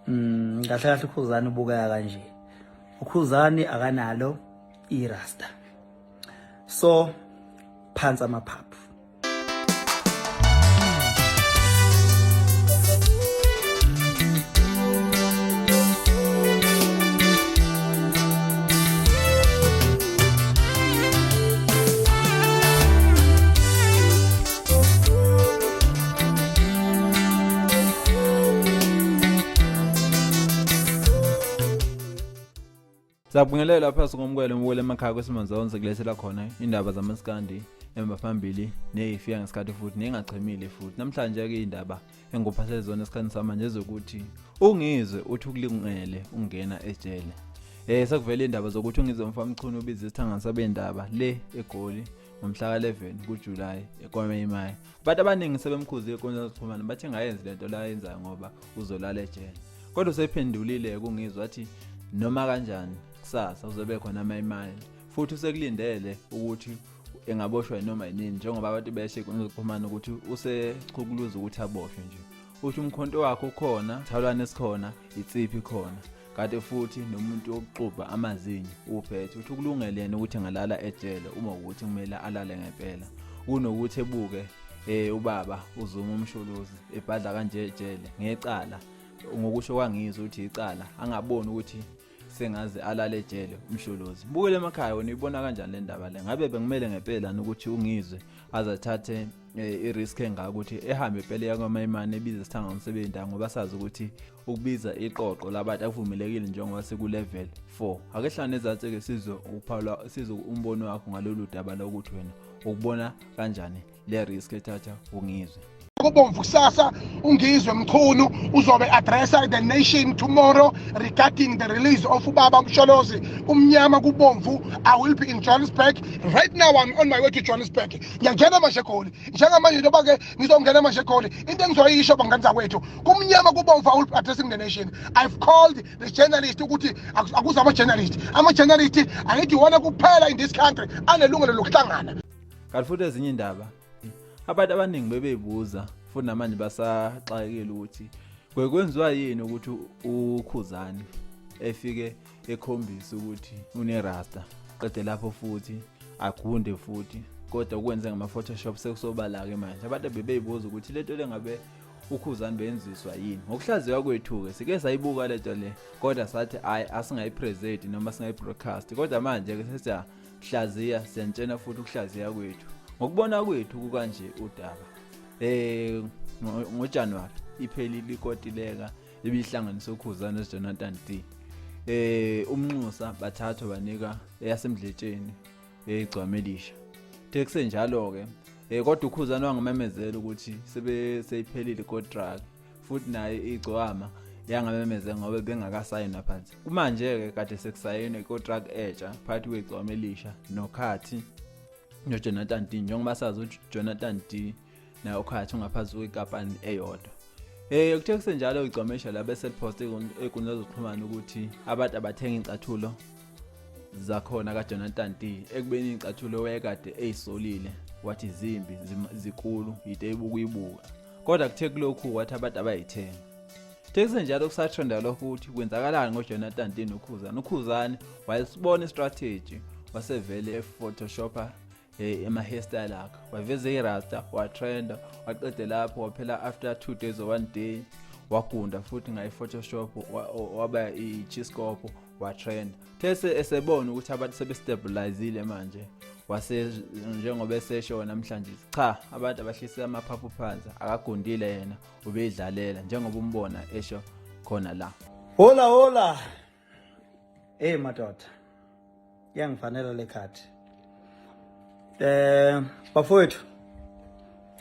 Kahle kahle uKhuzani ubukeka kanje. UKhuzani akanalo irasta. So phansi amaphaphu. Siyabingelela phansi komkwele umkwele emakhaya kwesimanzonze kulethela khona indaba zamaskandi emva phambili neyifika ngesikhathi futhi nengachemile futhi namhlanje ke indaba engikuphathele zona esikhathini samanje ezokuthi ungizwe uthi ukulungele ungena ejele. Sekuvele indaba zokuthi ungizwe mfamchunu ubiza isithangani sabendaba le eGoli ngomhla ka-11 kuJulayi ekwaMayimayi. Abantu abaningi sebemkhuzile enkundleni zokuxhumana bathe ngayenzi lento la ayenzayo ngoba uzolala ejele. Kodwa usephendulile kungizwa wathi noma kanjani kusasa uzobe khona amayimayi futhi usekulindele ukuthi engaboshwa noma yinini njengoba abantu beshe enkundleni zokuxhumana ukuthi usechukuluza ukuthi aboshwe nje. Usho umkhonto wakhe ukhona, thalwane esikhona, itsiphi khona. Kanti futhi nomuntu wokuxubha amazinyo uphethe uthi ukulungele yena ukuthi engalala ejele uma ukuthi kumele alale ngempela kunokuthi ebuke ubaba uZuma uMsholozi ebhadla kanje ejele ngecala ngokusho kwangizwa ukuthi icala angaboni ukuthi sengaze alale ejele uMsholozi. Bukele emakhaya wena uyibona kanjani le ndaba le? Ngabe bekumele ngempela ukuthi ungizwe azathathe i-risk engaka ukuthi ehambe impela eya kwaMayimane ebize isithanga ngomsebenzi ngoba sazi ukuthi ukubiza iqoqo labantu akuvumelekile njengoba seku-level 4. Ake hlangane ezansi-ke sizwe ukuphawula sizwe umbono wakho ngalolu daba lokuthi wena ukubona kanjani le risk ethatha ungizwe. Kubomvu kusasa ungizwe Mchunu uzobe addressa the nation tomorrow regarding the release of ubaba Msholozi. Kumnyama kubomvu, I will be in Johannesburg right now. I'm on my way to Johannesburg. Ngiyangena manje eGoli njengamanje, njengoba ke ngizongena manje eGoli, into engizoyisho bangani zakwethu, kumnyama kubomvu, I will be addressing the nation. I've called the journalist ukuthi akuze ama-journalist, ama-journalist angithi iwona kuphela in this country anelungelo lokuhlangana. Kanti futhi ezinye indaba abantu abaningi bebeyibuza futhi namanje basaxakekile ukuthi kwekwenziwa yini ukuthi uKhuzani efike ekhombisa ukuthi unerasta qede lapho futhi agunde futhi kodwa ukwenze ngama-Photoshop sekusobala-ke manje abantu bebeyibuza ukuthi lento le ngabe uKhuzani benziswa yini. Ngokuhlaziywa kwethu-ke sike sayibuka lento le kodwa sathi hhayi asingayipresenti noma singayibroadcast, kodwa manje-ke sesiyahlaziya siyantshena futhi ukuhlaziya kwethu ngokubona kwethu kukanje udaba ngoJanuary iphelile ikotileka ibihlanganisa uKhuzani noJonathan D. Umnxusa bathathwa banika eyasemdletsheni egcwamelisha. Uthe kusenjalo-ke kodwa uKhuzani wangamemezela ukuthi sebe seyiphelile ikontrakt futhi naye igcwama yangamemezela ngoba bengakasayinwa phansi. Kumanje-ke kade sekusayinwe ikontrakt entsha phakathi kwegcwama elisha noKhathi noJonathan D, njengoba sazi ukuthi uJonathan D naye uKhathi ungaphansi kwekampani eyodwa. Kuthe kusenjalo igcwamesha la bese liposte ey'nkundleni zokuxhumana ukuthi abantu abathenga iy'cathulo zakhona kaJonathan D ekubeni iy'cathulo wayekade eyisolile wathi zimbi zikulu yinto eyibuka kodwa kuthe kulokhu wathi abantu abayithenga. Kuthe kusenjalo kusatrenda lokho ukuthi kwenzakalani ngoJonathan D noKhuzani. UKhuzani wayesibona istrategy wasevele ephotoshopa ema-hairstyle akhe waveza irasta watrenda waqede lapho waphela after 2 days or 1 day wagunda futhi ngayi-photoshop waba i-chiscope watrenda. These esebona ukuthi abantu sebestabilizile manje wase njengoba esesho namhlanje cha abantu abahlise amaphaphu phansi akagundile yena ubeyidlalela njengoba umbona esho khona la. Hola hola. Hey madoda. Iyangifanela le card. Bafowethu.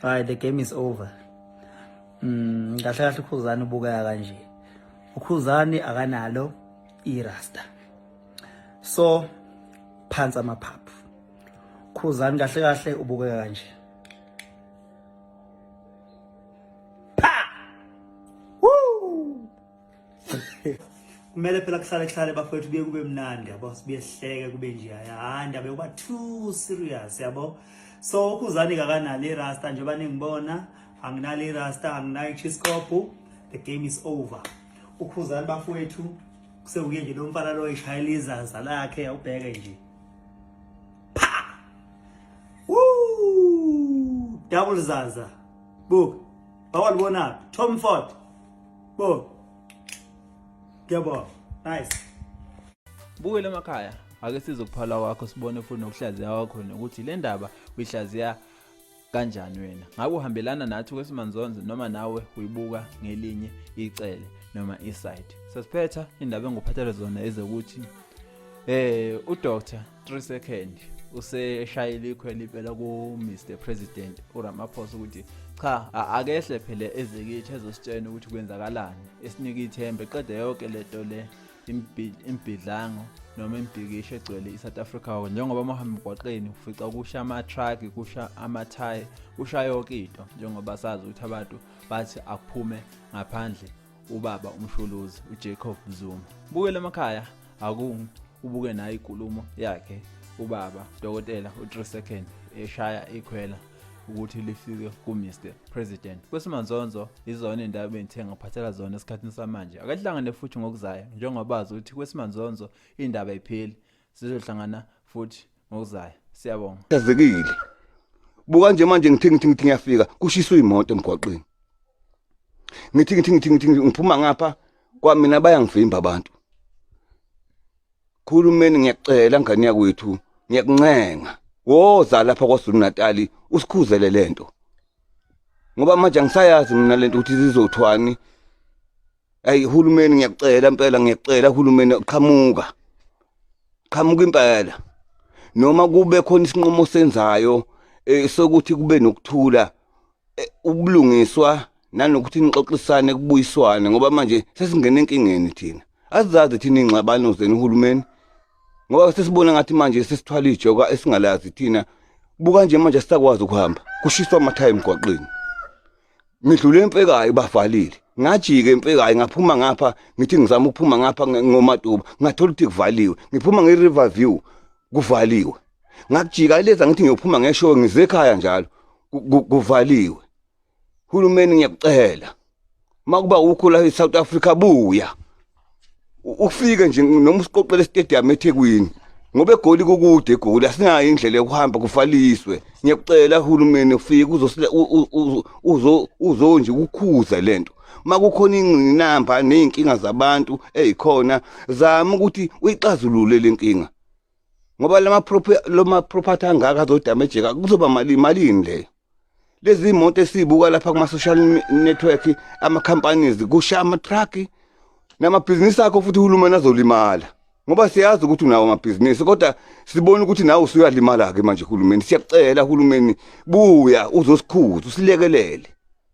Hayi, the game is over. Kahle kahle uKhuzani ubukeka kanje. UKhuzani akanalo irasta. So phansi amaphaphu. Khuzani kahle kahle ubukeka kanje. Pa! Woo! Kumele phela kuhlale kuhlale bafowethu kuye kube mnandi yabo, sibuye sihleke kube nje hayi indaba yokuba too serious yabo. So uKhuzani kakanalo irasta njengoba ningibona, anginalo irasta, anginayo ichiscope, the game is over. Ukhuzani bafowethu kusekuye nje lo mfana lo eshayela izaza lakhe awubheke nje. Pa! Woo! Double zaza. Buka. Bawalibona Tom Ford. Buka. Ngiyabonga. Nice. Bukele emakhaya ake sizokuphala kwakho sibone futhi nokuhlaziya kwakho nokuthi le ndaba uyihlaziya kanjani wena ngabe uhambelana nathi kwesimanzonzo noma nawe uyibuka ngelinye icele noma iside sasiphetha indaba enguphathele zona ezokuthi eh uDr 3 second useshayile ikhwela impela ku Mr President uRamaphosa ukuthi cha akehle phela ezekithi ezositshena ukuthi kwenzakalani esinike ithemba eqede yonke lento le imbhidlango noma imbhikisho egcwele i-South Africa njengoba uma uhamba emgwaqeni ufica kusha ama-truck kusha amathayi kusha yonke into njengoba sazi ukuthi abantu bathi akuphume ngaphandle ubaba umsholozi uJacob Zuma bukele emakhaya aku ubuke nayo inkulumo yakhe ubaba dokotela u-3 second eshaya ikhwela ukuthi lifike ku-Mr President kwesimanzonzo izona indaba engithe ngaphathela zona esikhathini samanje akahlangane futhi ngokuzayo njengoba bazi ukuthi kwesimanzonzo indaba ipheli sizohlangana futhi ngokuzayo siyabonga Khathazekile. Buka nje manje ngithi ngithi ngithi ngiyafika kushiswa imoto emgwaqeni. Ngithi ngithi ngithi ngithi ngiphuma ngapha kwamina bayangivimba abantu. Khulumeni ngiyacela ngane yakwethu ngiyakuncenga. Woza lapha kwaZulu Natal usikhuzele lento. Ngoba manje angisayazi mina lento ukuthi izothwani. Ayi hulumeni ngiyakucela impela ngiyakucela hulumeni qhamuka. Qhamuka impela. Noma kube khona isinqumo senzayo eh, sokuthi kube nokuthula eh, ubulungiswa nanokuthi nixoxisane kubuyiswane ngoba manje sesingena enkingeni thina. Azizazi thina ingxabano zenu hulumeni. Ngoba sesibona ngathi manje sesithwala ijoka esingalazi thina. Buka nje manje sisakwazi ukuhamba. Kushiswa amathayi emgwaqeni. Ngidlule emfekayo bavalile ngajika emfekayo ngaphuma ngapha ngithi ngizama ukuphuma ngapha ngomatuba ngathola ukuthi kuvaliwe ngiphuma nge-river view kuvaliwe ngakujika leza ngithi ngiyophuma ngeshowe ngize ekhaya njalo kuvaliwe hulumeni ngiyakucela makuba ukho la e-South Africa buya ufike nje noma usiqoqele estadium eThekwini ngoba egoli kukude egoli asinayo indlela yokuhamba kufaliswe ngiyakucela uhulumeni ufike uzosile uzo uzo nje ukukhuza lento makukhona ingqinamba nezinkinga zabantu ezikhona zama ukuthi uyixazulule lenkinga ngoba lama loma property angaka azodamejeka kuzoba mali malini leyo lezi moto esibuka lapha kuma social network ama companies kusha ama truck namabhizinisi akho futhi uhulumeni azolimala ngoba siyazi ukuthi unawo amabhizinisi kodwa sibona ukuthi nawe usuyalimala ke manje uhulumeni siyakucela uhulumeni buya uzosikhuza usilekelele.